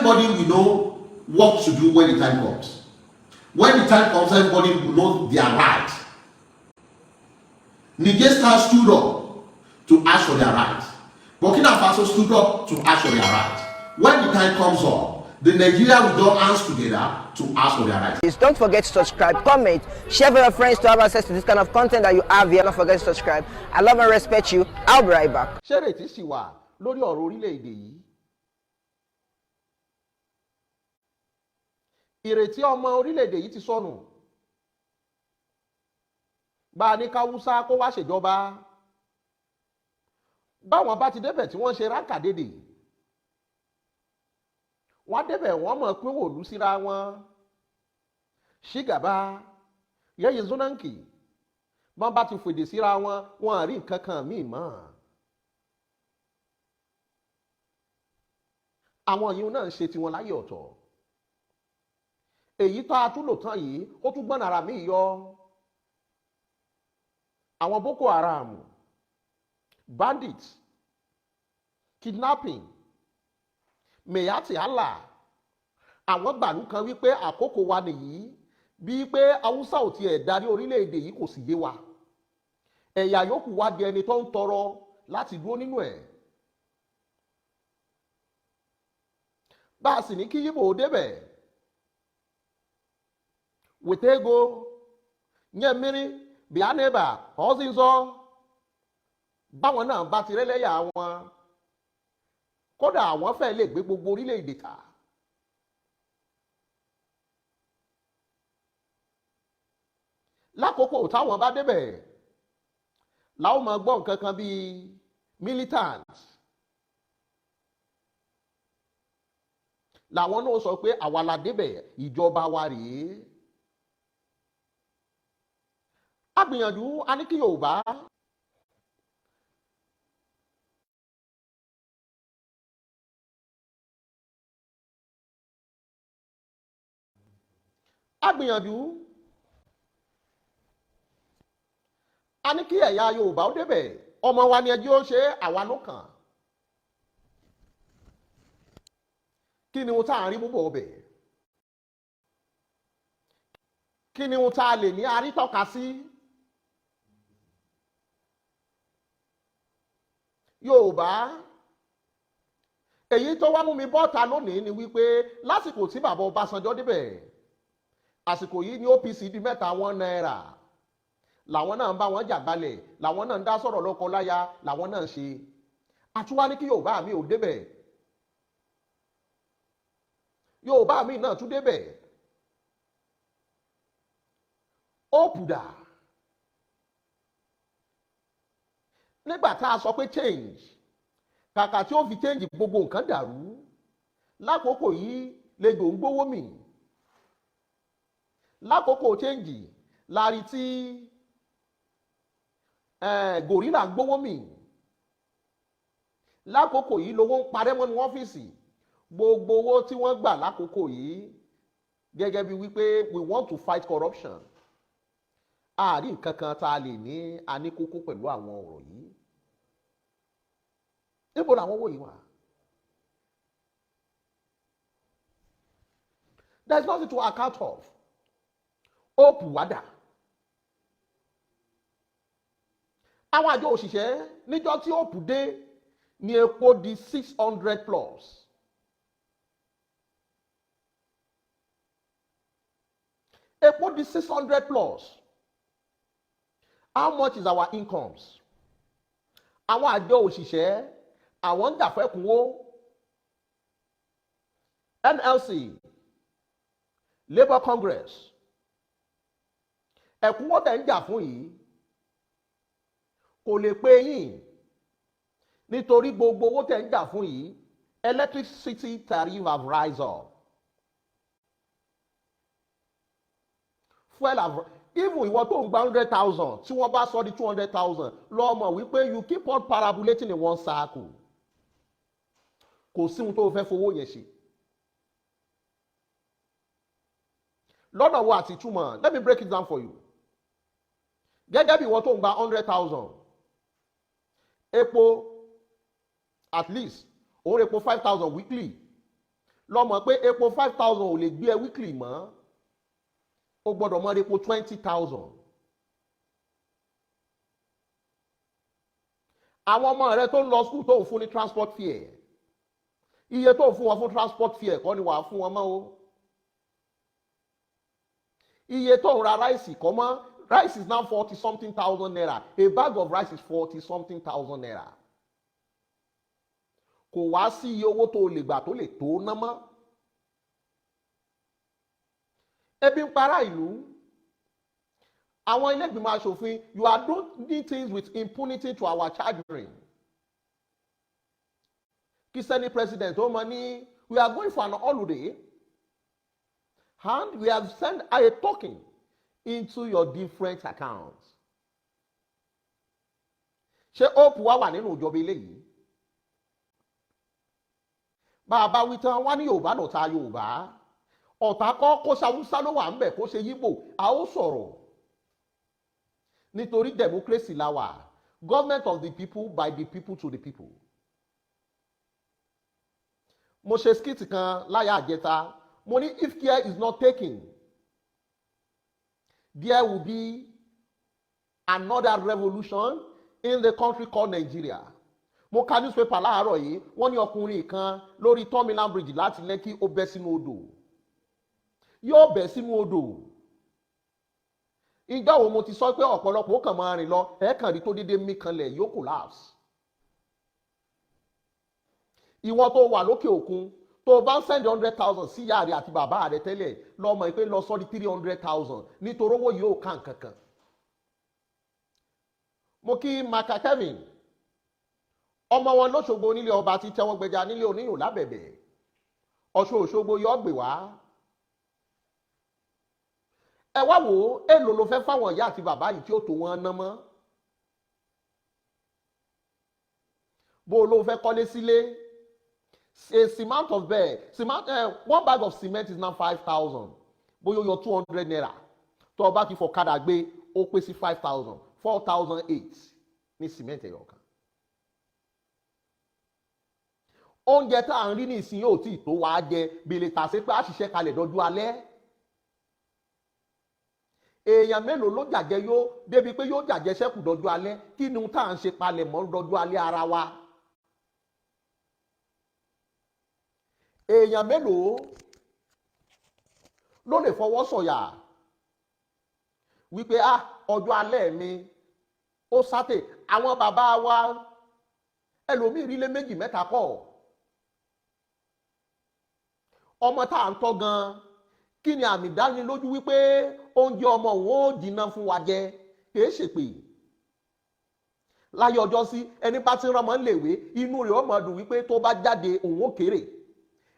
Everybody will know what to do when the time comes. When the time comes, everybody will know their right. Niger stood up to ask for their right. Burkina Faso stood up to ask for their right. When the time comes up, the Nigeria will join hands together to ask for their right. Please don't forget to subscribe, comment, share with your friends to have access to this kind of content that you have here. Don't forget to subscribe. I love and respect you. I'll be right back. Ṣé ìrètí sì wà lórí ọ̀rọ̀ orílẹ̀-èdè yìí? Ìrètí ọmọ orílẹ̀-èdè yìí ti sọnù. Bá a ní káwúsá kó wá ṣèjọba, báwọn bá ti débẹ̀ tí wọ́n ṣe rákàdédè, wọ́n á débẹ̀, wọ́n mọ̀ pé wòlú síra wọn ṣígàbá yẹ́yìn zónáǹkì. Bọ́n bá ti fèdè síra wọn, wọn à rí nǹkan kan míì mọ́. Àwọn yìí náà ń ṣe tiwọn láyé ọ̀tọ̀. Èyí tá a tún lò tán yìí, ó tún gbọ́n ara mi yọ. Àwọn Boko Haram, bandits, kidnapping, Miyetti Allah, àwọn gbàlú kan wípé àkókò wa nìyí, bíi pé Haúsá ò tiẹ̀ darí orílẹ̀-èdè yìí, kò sì yé wa. Ẹ̀yà yòókù wá di ẹni tó ń tọrọ láti dúró nínú ẹ̀. Bá a sì ní kí Yíbò débẹ̀, weta ego nye mmiri bịa n'ebe a ọzịzọ, báwọn náà bá ti rẹ́lẹ́yà wọn, kódà àwọn fẹ́ lè gbé gbogbo orílẹ̀-èdè ta. Lákòókò táwọn bá débẹ̀, làwọn máa gbọ́ nǹkan kan bíi militant, làwọn náà sọ pé àwa la débẹ̀, ìjọba wa rèé. A gbìyànjú, a ní kí Yorùbá a gbìyànjú, a ní kí ẹ̀yà Yorùbá ó débẹ̀. Ọmọ wa ni ẹjẹ́ ó ṣe, àwa ló kàn. Kí ni ohun tá à ń rí mú bọ̀ ọbẹ̀? Kí ni ohun tá a lè ní arítọ́ka sí? Yorùbá, èyí tó wá mú mi bọ́ta lónìí ni wípé lásìkò tí bàbá Ọbásanjọ́ débẹ̀, àsìkò yìí ní OPC di mẹ́ta ₦1 làwọn náà ń bá wọn jà gbalẹ̀, làwọn náà ń dá sọ̀rọ̀ lọ́kọ láya, làwọn náà ń ṣe. Àtúwá ní kí Yorùbá mi ò débẹ̀, Yorùbá mi náà tún débẹ̀, ó pùdà. Nígbà tá a sọ pé change, kàkà tí ó fi change, gbogbo nǹkan dàrú. Lákòókò yìí lejò ń gbówó mì. Lákòókò change láàrin tí gòrílà ń gbówó mì. Lákòókò yìí lowó ń parẹ́ mọ́nú ọ́fíìsì. Gbogbo owó tí wọ́n gbà lákòókò yìí, gẹ́gẹ́ bí wípé we want to fight corruption, àárín nǹkan kan tá a lè ní aníkókó pẹ̀lú àwọn ọ̀rọ̀ yìí. Níbo làwọn owó yìí wà? There is nothing to account of. Hope wádà. Àwọn àjọ òṣìṣẹ́, níjọ́ tí Hope dé ní epo di 600 plus. Epo di 600 plus. How much is our incomes? Àwọn àjọ òṣìṣẹ́, àwọn ń dàfẹ́kùnwó. NLC, Labour Congress, ẹ̀kúnwó tẹ̀ ń jà fún yìí kò lè pé yín, nítorí gbogbo owó tẹ̀ ń jà fún yìí, electricity tariff have rise up, fuel have, even ìwọ tó ń gba 100,000, tí wọ́n bá sọ di 200,000, lọ́mọ wípé you keep on parabolating in one circle. Kò sí ohun tó fẹ́ fowó yẹn ṣe. Lọ́nà wo àti ìtumọ̀? Let me break it down for you. Gẹ́gẹ́ bí ìwọ tó ń gba 100,000, epo at least òun epo 5,000 weekly. Lọ́mọ pé epo 5,000 ò lè gbé ẹ weekly mọ́, ó gbọ́dọ̀ mọ́ epo 20,000. Àwọn ọmọ rẹ tó ń lọ school tó ń fún ní transport fare, iye tó ń fún wọn fún transport fare kọ́ ni wàá fún wọn mọ́ o. Iye tó ń ra ráìsì kọ́ mọ́. Rice is now 40 something thousand naira. A bag of rice is 40 something thousand naira. Kò wá sí iye owó tó lè gbà tó lè tó ná mọ́. Ebi ń para ìlú. Àwọn ilé ìgbìmọ̀ asòfin, you are doing things with impunity to our children. Kí Senate President ó mọ ní, we are going for an holiday and we have sent a token into your different accounts. Ṣé hope wá wà nínú ìjọba eléyìí? Bá a bá wí tán, wá ní Yorùbá lọ̀tá Yorùbá. Ọ̀tá kọ́, kó ṣàwùsá ló wà ń bẹ̀, kó ṣe Yíbò, a ó sọ̀rọ̀ nítorí democracy la wà, government of the people, by the people, to the people. Mo ṣe skit kan láyà àjẹta, mo ní if care is not taken, there will be another revolution in the country called Nigeria. Mo ka newspaper láàárọ̀ yìí, wọ́n ní ọkùnrin kan lórí Third Bridge láti Lẹ́kí, ó bẹ́ sínú odò. Yóò bẹ́ sínú odò. Ìgbà wo mo ti sọ pé ọ̀pọ̀lọpọ̀ ó kàn máa rìn lọ, ẹ̀ẹ́kàn rí tó dédé mí kanlẹ̀, yóò collapse. Ìwọ tó wà lókè òkun, tó o bá ń send 100,000 sí ìyá rẹ àti bàbá rẹ tẹ́lẹ̀, lọ́mọ pé lọ sọ di 300,000, nítorí owó yìí ò ká nǹkan kan. Mo kí Maka Kevin, ọmọ wọn lọ́ṣogbo, nílé ọba tí tẹ́wọ́ gbẹja, nílé oníyùn lábẹ̀bẹ̀, Ọ̀ṣun Òṣogbo yọ gbè wá. Ẹ wá wò ó, èlò ló fẹ́ fáwọn ìyá àti bàbá yìí tí ó tó wọn ná mọ́? Bó o ló fẹ́ kọ́lé sílé, a cement of bed cement, one bag of cement is now 5,000. Bóyá ó yọ ₦200, tó o bá ti fọ̀kadà gbé, ó pé sí 5,000, 4,800 ní cement ẹ̀yọ̀ kan. Oúnjẹ tá à ń rí ní ìsìn yóò tí ì tó wàá jẹ bèlè tàṣe pé a ṣiṣẹ́ kalẹ̀ dọ́jú alẹ́. Èèyàn mélòó ló jàjẹ yó débi pé yóò jàjẹ sẹ́kù dọ́jú alẹ́? Kí ni tá à ń ṣe palẹ̀ mọ́ dọ́jú alẹ́ ara wa? Èèyàn mélòó ló lè fọwọ́ sọ̀yà wípé ah, ọjọ́ alẹ́ mi ó sátè? Àwọn bàbá wa, ẹlòmíì rí lé méjì mẹ́ta kọ́. Ọmọ tá à ń tọ́ gan, kí ni àmì ìdánilójú wípé oúnjẹ ọmọ òun ó jìnnà fún wa jẹ? Kìí ṣèpè láyé ọjọ́ sí, ẹni bá ti rán ọmọ léèwé, inú rẹ̀ ó máa dùn wípé tó bá jáde òun ó kéré.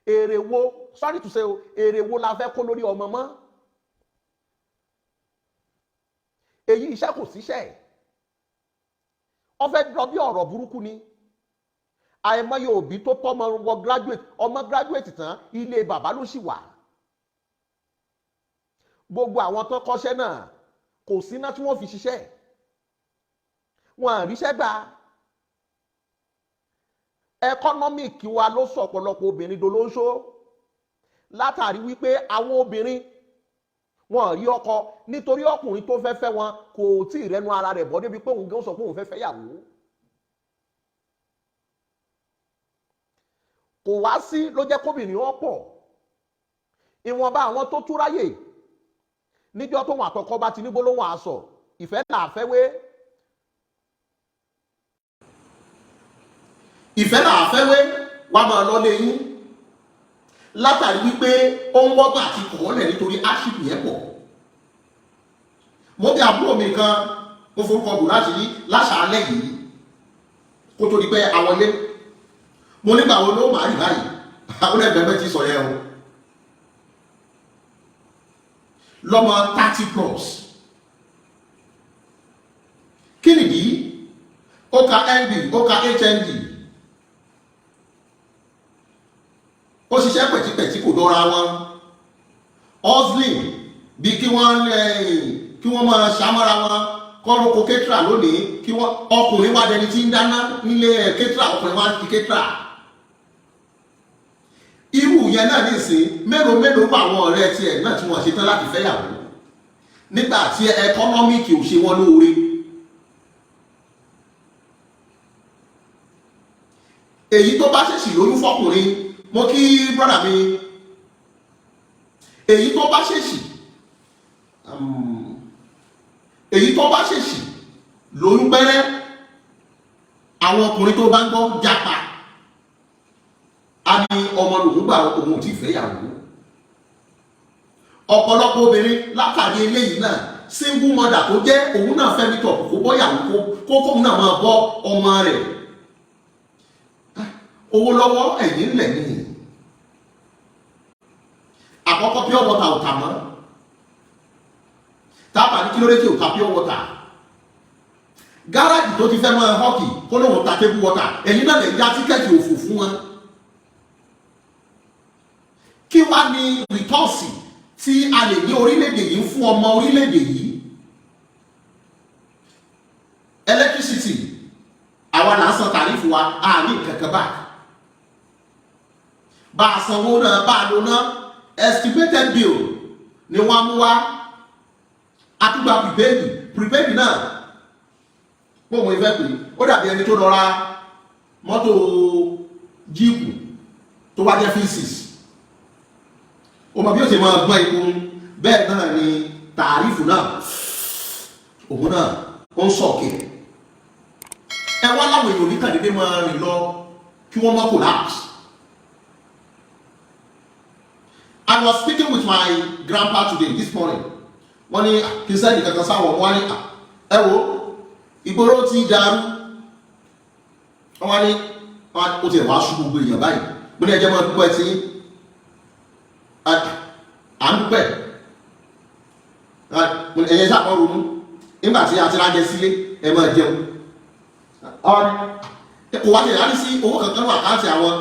Èrè wo, sorry to say o, èrè wo la fẹ́ kó lórí ọmọ mọ́? Èyí iṣẹ́ kò síṣẹ́, wọ́n fẹ́ dọ́ bí ọ̀rọ̀ burúkú ni. Àìmọye òbí tó tọ́mọ wọ graduate, ọmọ graduate tán, ilé bàbá ló sì wà. Gbogbo àwọn tó kọ́ṣẹ́ náà, kò síná tí wọ́n fi ṣiṣẹ́, wọn à ríṣẹ́ gbà. Economic wa ló sọ ọ̀pọ̀lọpọ̀ obìnrin dolóńṣó, látàrí wípé àwọn obìnrin wọn rí ọkọ, nítorí ọkùnrin tó fẹ́ fẹ́ wọn kò tí ì rẹnu ara rẹ̀ bọ́ débi pé òun gan sọ pé òun fẹ́ fẹ́ yàwó. Kò wá sí ló jẹ́ kóbìnrin wọn pọ̀. Ìwọ̀nba àwọn tó túráyè níjọ́ tó wọn àtọkọ bá ti ní gbólóhùn àsọ ìfẹ́ là fẹ́ wé. Ìfẹ́ là fẹ́ wé wàá máa lọ lé yín, látàrí wípé ó ń wọ́gbà àti kọ̀ọ́lẹ̀ nítorí hardship yẹn pọ̀. Mo bí àbúrò mi kan, mo forúkọ bò láti rí láṣàálẹ̀ yìí kó tó di pé àwọn ilé. Mo nígbà wo ló máa rí báyìí? Àwọn ẹgbẹ́ ti sọ yẹn o, lọ́mọ 30+. Kí nìdí? Ó ka ND, ó ka HND, ó ṣiṣẹ́ pẹ̀típẹ̀tí, kò dọ́ra wọn. Hustling bí kí wọ́n kí wọ́n máa ṣàmọ́ra wọn kọ́rọ́kọ kétra lónìí, kí wọ́n ọkùnrin wá dẹni tí ń dáná nílé kétra, ọkùnrin wá ti kétra. Irú yẹn náà nísìn, mélòó mélòó bá àwọn ọ̀rẹ́ tiẹ̀ náà tí wọ́n ṣe tán láti fẹ́yàwó nígbà tí economic ò ṣe wọ́n lóore. Èyí tó bá ṣèṣì lóyún fọkùnrin, mo kí brọ́dà mi, èyí tó bá ṣèṣì lóyún pẹ́rẹ́, àwọn ọkùnrin tó bá ń gbọ́ japa, a ní ọmọ lòún gbà, òun ò tí ì fẹ́yàwó. Ọ̀pọ̀lọpọ̀ obìnrin látàrí eléyìí náà, single mother tó jẹ́ òun náà fẹ́ mi tọ̀ kó bọ́yàwó, kó kóun náà máa bọ́ ọmọ rẹ̀. Owó lọ́wọ́ ẹ̀yìn ńlẹ̀ ní àkọ́kọ́, pure water ò tà mọ́. Tábà ní kí ló dé tí ò ta pure water? Gáràjì tó ti fẹ́ mọ́ hawk kó lóun ta table water, ẹ̀yin náà lè já ticket òfò fún wọn. Kí wá ní resource tí a lè ní orílẹ̀-èdè yìí fún ọmọ orílẹ̀-èdè yìí? Electricity, àwa là ń san tariff wa, a ní kankan bá bá a sanwó náà, bá a lò náà, estimated bill ni wọ́n mú wá. Àtúgbà prepaid, prepaid náà pọ̀ mọ́ ìfẹ́ pé ó dàbí ẹni tó lọ ra mọ́tò jeep tó wá jẹ́ V6, o mọ̀ bí ó ṣe máa gbọ́n epo. Bẹ́ẹ̀ náà ni tariff náà, òun náà ó ń sọ̀kè. Ẹ wá láwọn èèyàn oníkàdédé máa rìn lọ kí wọ́n má collapse. I was speaking with my grandpa today, this morning. Wọ́n ní kí n send kankan sáwọn. Wọ́n ní, ẹ wo, ìgboro ti dàrú. Wọ́n ní ó ti ẹ̀ wá ṣú gbogbo èèyàn báyìí. Mo ní ẹjẹ́ máa dúpẹ́ tí à ń dúpẹ́. Ẹ̀yẹ sáà ronú nígbà tí a ti rájẹ sílé, ẹ máa jẹun. Kò wá tẹ̀lé sí owó kankan ní account àwọn.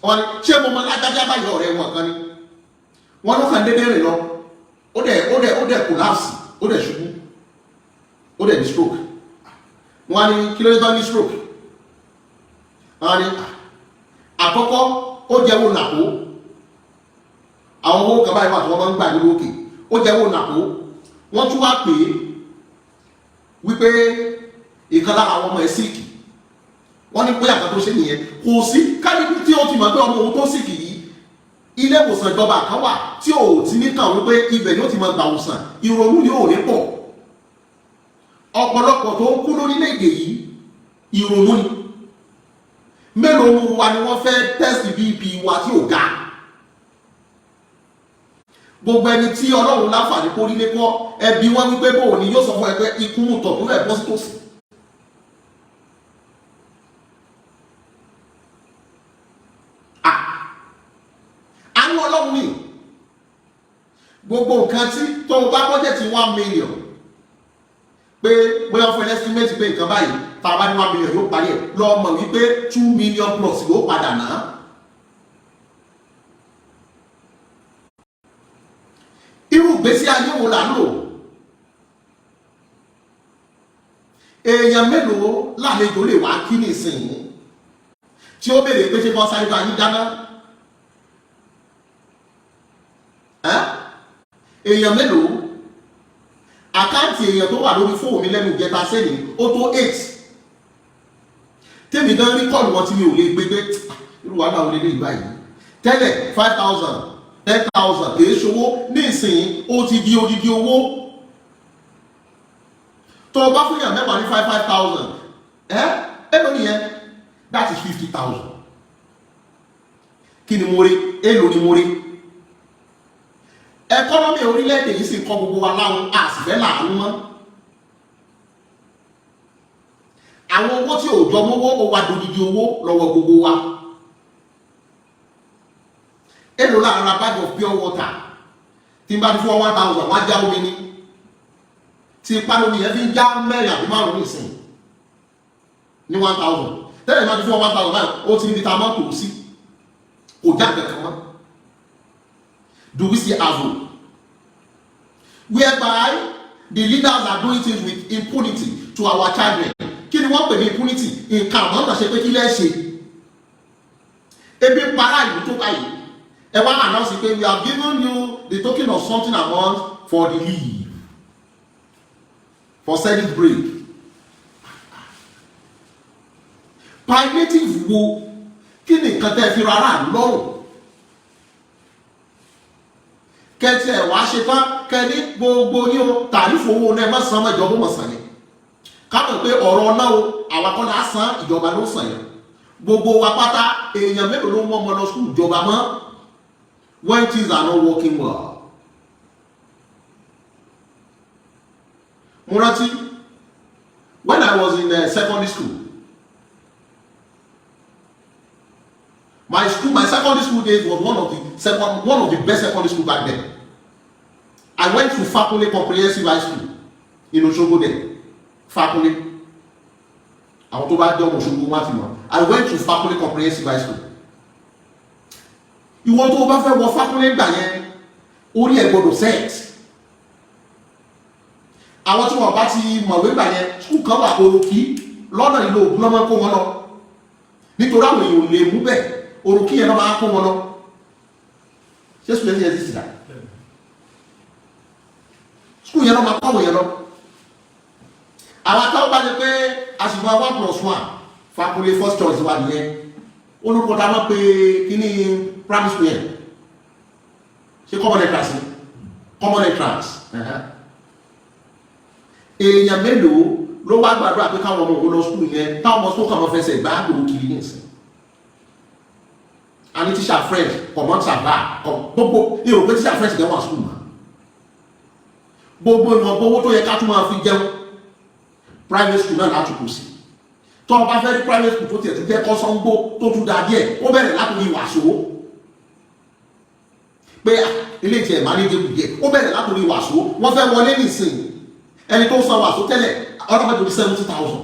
Wọ́n ní ṣé mo mọ lágbájá báyìí? Ọ̀rẹ́ wọn kan ní wọ́n ló kàn déédéé rìn lọ, ó dẹ̀ collapse, ó dẹ̀ ṣubú, ó dẹ̀ ní stroke. Wọ́n á ní kí ló dé tán ní stroke? Wọ́n á ní àkọ́kọ́, ó jẹ́wọ́ nàkó, àwọn owó kan báyìí wà tí wọ́n máa ń gbà nínú òkè, ó jẹ́wọ́ nàkó. Wọ́n tún wá pè é wípé ìkan lára àwọn ọmọ ẹ̀ sick. Wọ́n ní pé àkàn tó ṣe nìyẹn. Kò sí káníbi tí ó ti mọ̀ pé ọmọ òun tó sick yìí, ilé ìwòsàn ìjọba kan wà tí ò ti ní kàn wípé ibẹ̀ ni ó ti máa gbà wòsàn, ìrònú ni ò ní pọ̀. Ọ̀pọ̀lọpọ̀ tó ń kú lórílẹ̀‐èdè yìí, ìrònú ni. Mélòó nu wa ni wọ́n fẹ́ test BP wa tí ò ga? Gbogbo ẹni tí Ọlọ́run láǹfààní kó rílé kọ́, ẹbí wọn wípé bóun ni yóò sọ fún ẹ pé ikú mú tọ̀ tó fẹ́ bọ́ sí tòsí. Àánú Ọlọ́run ni. Gbogbo nǹkan tí tó o bá budget 1 million, pé bóyá fún estimate pé nǹkan báyìí, tá a bá ní 1 million yóò parí ẹ̀, lọ mọ̀ wípé 2 million plus ló padà náà. Irú ìgbésí ayé wo là ń lò? Èèyàn mélòó lálejò lè wá kí nísìnyí tí ó béèrè pé ṣé kí wọ́n sáré bá yín dáná? Èèyàn mélòó? Account èèyàn tó wà lórí fóònù mi lẹ́nu ìjẹta sẹ́ni ó tó eight, tèmi gan rí call wọn tí mi ò lè gbé pé irú wàhálà wo lè lè gbà yìí. Tẹ́lẹ̀ 5,000, 10,000 kìí ṣòwò, ní ìsìn ó ti di odidi owó. Tó o bá fún yàn mẹ́wàá ní five five thousand, ẹ èló nìyẹn? That is 50,000. Kí ni mo rí? Èló ni mo rí? Economy orílẹ̀-èdè yìí sì ń kọ́ gbogbo wa láwọn àsìfẹ́ làánú mọ́. Àwọn owó tí ò jọ mọ́wọ́, ó wá dodidi owó lọ́wọ́ gbogbo wa. Èló lára ra bag of pure water? Tí n bá ti fún 1,000, wọ́n á já omi ní tí ipá lómi yẹn fi ń já mẹ́rin àbí márùn-ún nìsín ní 1,000. Tẹ́lẹ̀ máa ti fún 1,000 báyìí, ó ti níbi tá a máa tò sí, kò já kankan mọ́. Do we see avO whereby the leaders are doing things with impunity to our children? Kí ni wọ́n pè ní impunity? Nǹkan àmọ́ náà ṣe pé kí lẹ́ ṣe. Ebi ń para ìlú tó báyìí, ẹ wá announce pé we have given you the token of something amount for the leave, for service break. Palliative wo? Kí ni nǹkan tẹ́ fi rárá lọ́rùn kẹtì ẹ̀ wá ṣe tán kẹ ní gbogbo yín o, tàrífù owó náà ẹ má san mọ́, ìjọba ó mọ̀ san ni. Ká mọ̀ pé ọ̀rọ̀ náà o, àwa kọ́ la san, ìjọba ló san yẹn. Gbogbo wa pátá, èèyàn mélòó ló ń mọ́ ọmọ lọ school ìjọba mọ́ when things are not working well? Mo rántí when I was in secondary school, my school, my secondary school days was one of the best secondary school back then. I went to Fakunle Comprehensive High School in Osogbo then. Fakunle, àwọn tó bá jẹ́ ọmọ Òṣogbo wọn á ti mọ̀. I went to Fakunle Comprehensive High School. Ìwọ tó o bá fẹ́ wọ Fakunle gbà yẹn, orí ẹ̀ gbọ́dọ̀ set. Àwọn tí wọn bá ti mọ̀wé gbà yẹn, school kan wà, Òròkì, lọ́nà ìlú Ògùn lọ́mọ kó wọn lọ, nítorí àwọn èèyàn ò lè mú bẹ́ẹ̀. Òròkì yẹn náà máa kó wọn lọ. Ṣé school yẹn ti sì dà? School yẹn náà máa kó àwọn yẹn lọ. Àwọn akáwọ́ bá ṣe pé àsìkò 1+1, Fakunle first choice wà nìyẹn. Olùkọ́ ta máa pe kíní primary school yẹn, ṣé common entrance ni? Common entrance. Èèyàn mélòó ló wá gbàdúrà pé káwọn ọmọ òun lọ school yẹn, táwọn ọmọ school kàn máa fẹsẹ̀ gbá gbòó kiri ní ìsìn? A ní tíṣà French, command sava, gbogbo èrò pé tíṣà French gẹ́wà school mọ́. Gbogbo ìwọ̀n owó tó yẹ ká tún máa fi jẹun, private school náà láti kù sí. Tó o bá fẹ́ rí private school tó tiẹ̀ tún jẹ́ kọ́sọ́ngbó tó tún da díẹ̀, ó bẹ̀rẹ̀ látòrí wàsó, pé ilé ìtì ẹ̀ máa ní dẹ́kun díẹ̀, ó bẹ̀rẹ̀ látòrí wàsó. Wọ́n fẹ́ wọlé nìsín, ẹni tó san wàsó tẹ́lẹ̀, ọlọ́mọdé ní 70,000.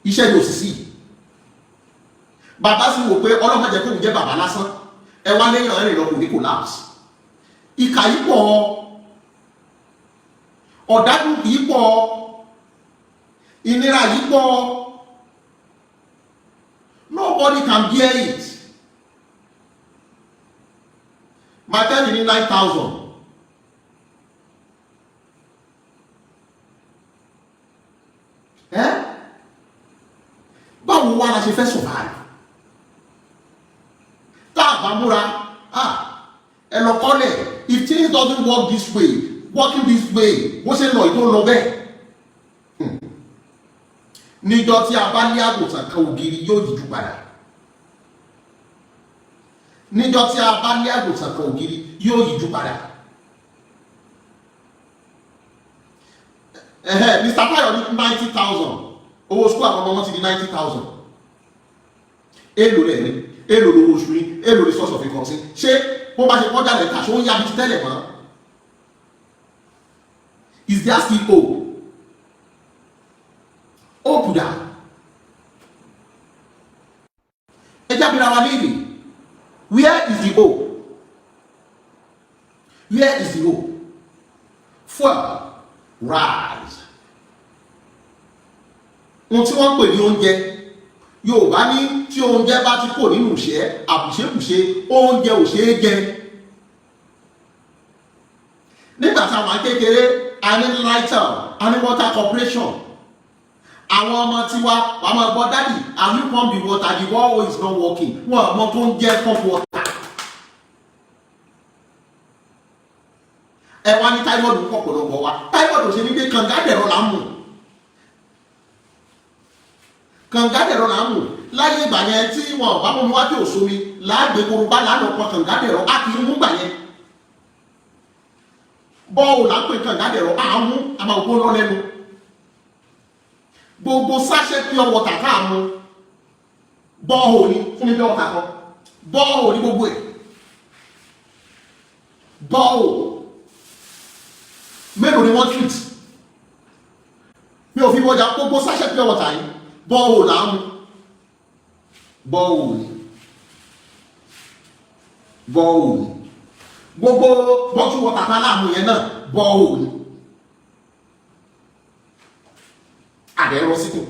Iṣẹ́ yóò sì sí. Bàbá sì wò pé ọlọ́mọdé kò ní jẹ́ bàbá lásán. Ẹ wá lẹ́yìn ọ̀rẹ́ ìlọ́kùn ní collapse. Ìkà yìí pọ̀, ọ̀dájú yìí pọ̀, ìnira yìí pọ̀. Nobody can bear it. Matẹ́lì ní 9,000. Ẹ́ báwo wá la ṣe fẹ́ survive tá a bá múra? Ẹ lọ kọ́lẹ̀. If things doesn't work this way, working this way, bó ṣe ń lọ yìí tó ń lọ bẹ́ẹ̀, níjọ́ tí a bá ní àgùntàn kan ògiri, yóò yíjú padà. Níjọ́ tí a bá ní àgùntàn kan ògiri, yóò yíjú padà. Ẹ̀hẹ́, Mr. Tayo ní 90,000 owó school àwọn ọmọ wọn ti di 90,000. Èlò rẹ̀ ní èlò lówó oṣù ní èlò ní source of income sí. Ṣé bó bá ṣe kọjá lẹ́ka, ṣó ń yá bí ti tẹ́lẹ̀ mọ́? Is there still hope? Hope dà? Ẹ jábìrà wa léèrè, where is the hope? Where is the hope? Fuel rise. Ohun tí wọ́n ń pè ní oúnjẹ, Yorùbá ní tí oúnjẹ bá ti kò nínú ìṣẹ́ àbùṣebùṣe, oúnjẹ ò ṣeé jẹ. Nígbà táwọn kékeré, a ní Lightel, a ní Water Corporation. Àwọn ọmọ tiwa wàá máa gbọ́, "Daddy, have you pump the water? The borehole is not working." Wọn ọmọ tó ń jẹ́ pump water. Ẹ wá ní typhoid ń pọ̀ pọ̀lọpọ̀ wa. Typhoid ò ṣe ní dé. Kànga dẹ̀rọ là ń mú, kànga dẹ̀rọ là ń mú. Láyé ìgbà yẹn, tí wọn ò bá mú mi wá tí ò sómi, láàgbé korobá lánàá pọn kànga dẹ̀rọ, á kì í mú gbà yẹn. Bọ́ọ̀lù là ń pè kànga dẹ̀rọ, á mú àmà ògbó lọ lẹ́nu. Gbogbo sachet pure water tá a mú, bọ́ọ̀hù ni. Fún mi pure water kan, bọ́ọ̀hù ni gbogbo ẹ̀, bọ́ọ̀hù. Mélòó ni wọ́n treat? Mi ò fi wọ́jà. Gbogbo sachet pure water yìí, bọ́ọ̀hù là ń mú, bọ́ọ̀hù ni, bọ́ọ̀hù ni. Gbogbo bottle water tá láàmú yẹn náà, bọ́ọ̀hù ni. Àdẹ̀rọ síkùn.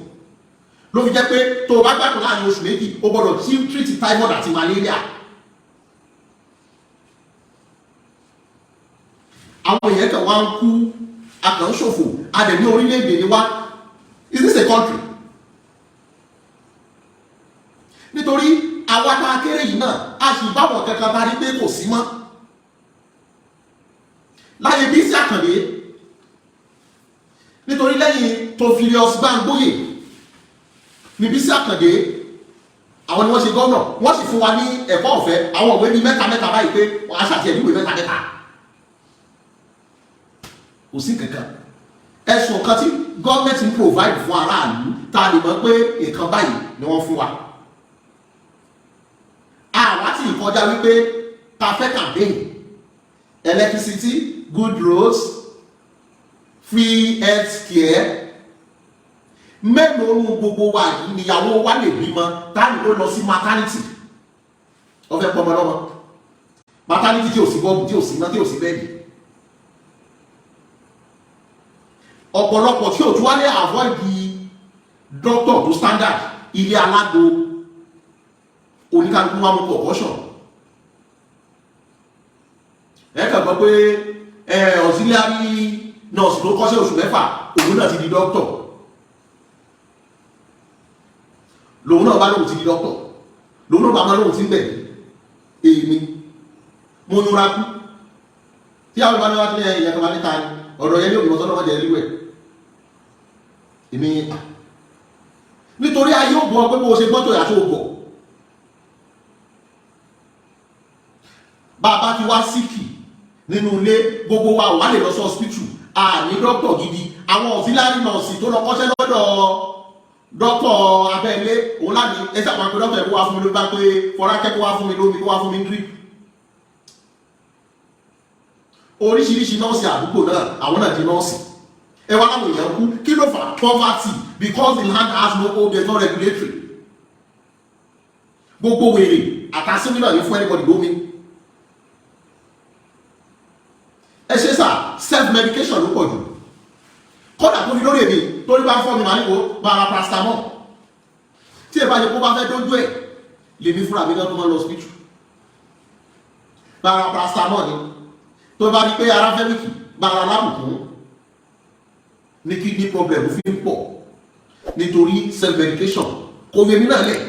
Ló fi jẹ́ pé tó o bá gbádùn láàrin oṣù 2, o gbọ́dọ̀ tí treat typhoid àti malaria. Àwọn èèyàn kan wá ń kú, a kàn ń ṣòfò, a dẹ̀ ní orílẹ̀-èdè ni wá. Is this a country? Nítorí àwa tá a kéré yìí náà, a sì báwọn kankan bá rí pé kò sí mọ́ láyé Bísí Àkàndé. Nítorí lẹ́yìn Theophilus Bámgbóyè ní Bísí Àkàndé, àwọn ni wọ́n ṣe gómìnà, wọ́n sì fún wa ní ẹ̀kọ́ ọ̀fẹ́, àwọn ìwé bíi mẹ́ta mẹ́ta báyìí, pé wọ́n á ṣàtìyẹ́ níwèé mẹ́ta mẹ́ta. Kò sí kankan ẹ̀sùn kan tí gọ́ọ̀mẹ̀ntì ń provide fún aráàlú tá a lè mọ̀ pé nǹkan báyìí ni wọ́n fún wa. Àwa tí ìkọjá wípé ta fẹ́ campaign: electricity, good roads, free health care. Mélòó nu gbogbo wa yìí níyàwó wa lè bímọ táyì ó lọ sí maternity? Ó fẹ́ pọmọ lọ́mọ, maternity tí ò sí bọ́ọ̀bù, tí ò sí iná, tí ò sí bed. Ọ̀pọ̀lọpọ̀ tí ò tún wá lè avoid the doctor to standard ilé alágbo, oníkálukú wa mú concoction. Ẹ kàn gbọ́ pé ẹ auxiliary nurse tó kọ́ṣẹ́ oṣù 6, òun náà ti di doctor. Lòun náà bá lóun ti di doctor, lòun náà bá máa lóun ti ń bẹ̀. Èmi mo nura kú tí àwọn ìbánu wá sí ẹ̀yà kan bá níta ni ọ̀rọ̀ yẹn ní òbí mọ́sán náà jẹ́ ríwẹ̀ èmi, nítorí ayé ò bọ̀ pé bó ṣe gbọ́tò àti ògọ̀. Bàbá ti wá síkì nínú ilé, gbogbo wa wà lè lọ sí hospital, àní dókítà gidi. Àwọn auxiliary nurse tó lọ kọ́ṣẹ́ lọ́dọ̀ dókítà abẹ́lé òun láti ẹ sábà pé dókítà ẹ̀ kó wá fún mi lómi, bá pé Fọlákẹ́ kó wá fún mi lómi, kó wá fún mi drip. Oríṣiríṣi nọ́ọ̀sì àdúgbò náà, àwọn náà di nọ́ọ̀sì. Ẹ wá láwọn èèyàn kú. Kí ló fà? Poverty, because the land has no hold, there is no regulatory. Gbogbo wèrè àtàsíwì náà ní fún anybody lómi. Ẹ ṣe sà, self medication ló pọ̀ jù. Kódà tó fi lórí èmi, torí bá ń fọ́ mi, màá níbo bá ara paracetamol tí ẹ bá yẹ kó bá fẹ́ dójú ẹ̀ lèmi fúnra mi náà tó máa lọ hospital. Bá ara paracetamol ni tó bá rí pé ara fẹ́ weak, bá ara lábùkún ní kidney problem fi ń pọ̀ nítorí self medication. Kò yẹ mí náà lẹ̀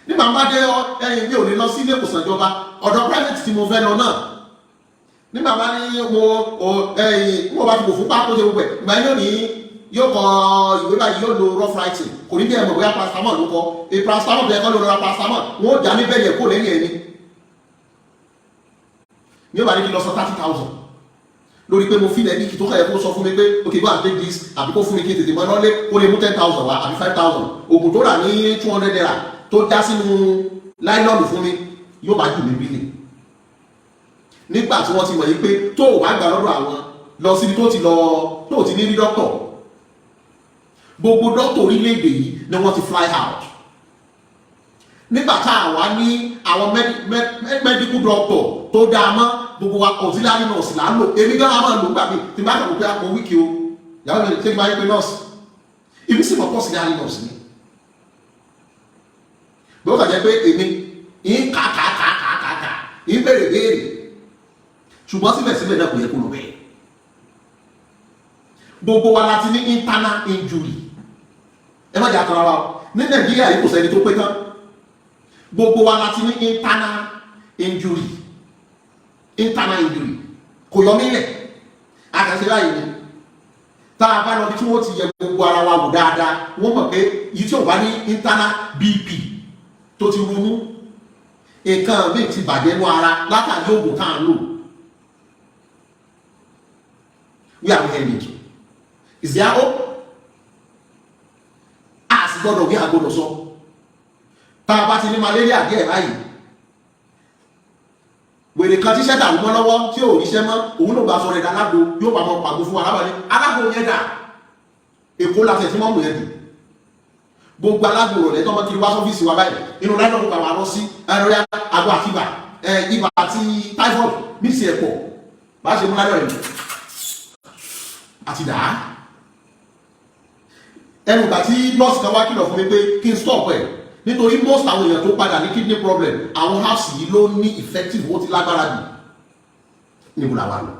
nígbà bá dé ẹyin mi ò lè lọ sí ilé ìwòsàn ìjọba, ọ̀dọ̀ private tí mo fẹ́ lọ náà. Nígbà bá ní mo ẹyin mo bá ti wò fún pákó ṣe gbogbo ẹ̀, ìgbà yóò ní yóò kọ ìwé báyìí, yóò lo rough writing, kò ní bí ẹ mọ̀ bóyá paracetamol ló kọ. E paracetamol bẹ́ẹ̀ kọ́ ló lọ ra paracetamol, wọn ó já ní bẹ́ẹ̀ yẹ kó lẹ́yìn ẹni ní ó bá ní kí n lọ sọ 30,000 lórí pé mo feel ẹni kí tó kọ̀ yẹ kó sọ fún mi pé, "Okay, go and take this," àbí kó fún mi kí n tètè mọ lọ́lé, kó lè mú 10,000 wá àbí 5,000. Oògùn tó rà ní ₦200 tó já sínú láìlọ́ọ̀nù fún mi, yóò bá jù mí bílì. Nígbà tí wọ́n ti mọ̀ yí pé tó o bá gbà lọ́dọ̀ àwọn lọ síbi tó ti lọ, tó o ti ní rí dọ́kítọ̀, gbogbo dọ́kítọ̀ orílẹ̀-èdè yìí ni wọ́n ti fly out. Nígbà tá a wá ní àwọn medical doctor tó dáa mọ́, gbogbo wa auxiliary nurse là ń lò. Èmi gan máa lò gbà mí tí n bá kàn wò pé àpò weak o, ìyàwó mi ṣé kí n máa yẹ pé nurse, ibi sì mọ̀ pọ̀ auxiliary nurse ni bí ó kàn jẹ́ pé èmi ń kà kà kà kà kà kà ń béèrè béèrè. Ṣùgbọ́n síbẹ̀síbẹ̀ náà, kò yẹ kó lọ bẹ́ẹ̀. Gbogbo wa láti ní internal injury. Ẹ má jẹ́ àtọ́ra wa o. Ní Nàìjíríà yìí, kò sẹ́ni tó pé tán. Gbogbo wa láti ní internal injury. Internal injury kò yọ mílẹ̀ àkànṣe báyìí ni. Tá a bá lọ bí tí wọ́n ti yẹ gbogbo ara wa wò dáadáa, wọ́n mọ̀ pé yìí tí ò bá ní internal BP tó ti ronú, nǹkan míì ti bàjẹ́ nú ara látàrí oògùn tá à ń lò. Where are we heading to? Is there hope? A sì gbọ́dọ̀ wí, àgbọ́dọ̀ sọ. Tá a bá ti ní malaria díẹ̀ báyìí, wèrè kan tíṣẹ́ dàrú mọ́ lọ́wọ́ tí ò ríṣẹ́ mọ́, òun ló bá sọ rẹ̀ alágbo, yóò bá mọ pàgó fún alábàálẹ̀. Alágbo yẹn dà? Èkó láti ẹ̀ tí wọ́n mú yẹn dùn. Gbogbo alágbo rẹ̀ tọ́mọ kiri wá sọ́fíìsì wa báyìí, inú láìpẹ́ ló bá wa lọ sí ẹ̀rọ àgbo àti ibà, ibà àti typhoid mix ẹ̀ pọ̀, bá ṣe mú láyọ̀ rẹ̀ àti dà á. Ẹnu ìgbà tí nọ́ọ̀sì kan wá kìlọ̀ fún mi pé kí n stop ẹ̀, nítorí most àwọn èèyàn tó padà ní kidney problem, àwọn herbs yìí ló ní effective, ó ti lágbára jù. Níbo làwa lọ?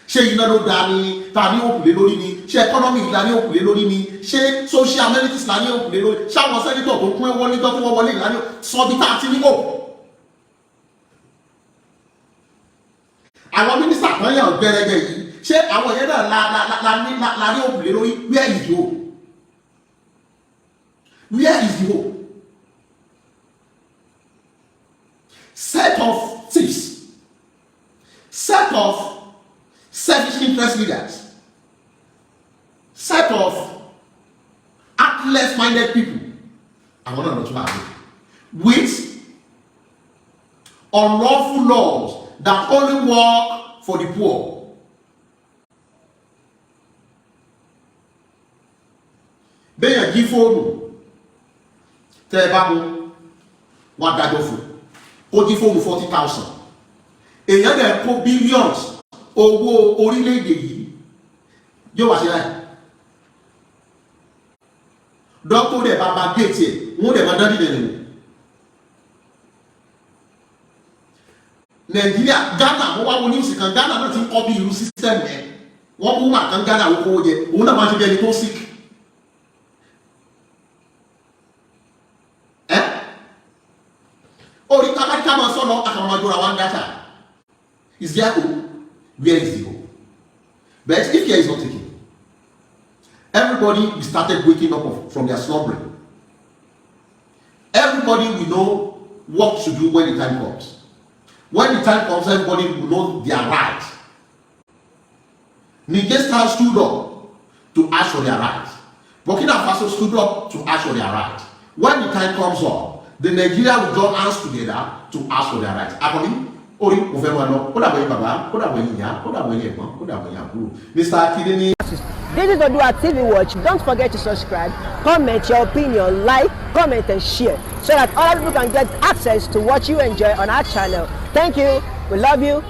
Ṣé iná ló da ni ta ní òkùlé lórí ni? Ṣé economy la ní òkùlé lórí ni? Ṣé social amenities la ní òkùlé lórí? Ṣé àwọn senator tó kún ẹwọ́ níjọ́ tí wọ́n wọlé ìlànà sọ bí tá a ti ní hope? Àwọn mínísítà kan yàn gbẹrẹgẹ yìí, ṣé àwọn yẹn náà la la la la ní la la ní òkùlé lórí? Where is the hope? Where is the hope? Set of thieves, set of selfish interest leaders, set of heartless minded people, àwọn náà lọ tún máa bẹ with unlawful laws that only work for the poor. Béèyàn jí fóònù tẹ́ ẹ bá mú wọn, adájọ́ fún kó jí fóònù 40,000. Èèyàn dẹ̀ kó billions owó orílẹ̀-èdè yìí, yóò wá sí láì dọ́kítọ̀ dẹ̀ bá ba géètì ẹ̀, wọ́n dẹ̀ máa dán dídẹ̀ nìyẹn. Nàìjíríà, Ghana, mo wá wo news kan, Ghana náà ti ń kọ́ bí irú system yẹn. Wọ́n mú màkàn Ghana, wọ́n kówó jẹ, òun náà máa ṣe bí ẹni tó sick. Ẹ́ orí kábàdíkà máa sọ̀nà àkàwọn máa jóra wá ń dáta. Is there hope? Where is the hope? But if care is not taken, everybody will started waking up from their slumbering. Everybody will know what to do when the time comes. When the time comes, everybody will know their right. Niger stood up to ask for their right. Burkina Faso stood up to ask for their right. When the time comes up, the Nigeria will join hands together to ask for their right. Akọni orí mo fẹ́ máa lọ. Kó dàbọ̀ yín bàbá, kó dàbọ̀ yín ìyá, kó dàbọ̀ yín ẹ̀gbọ́n, kó dàbọ̀ yín àbúrò. Mr. Akinde. This is Odua TV Watch. Don't forget to subscribe, comment your opinion, like, comment, and share so that other people can get access to what you enjoy on our channel. Thank you. We love you.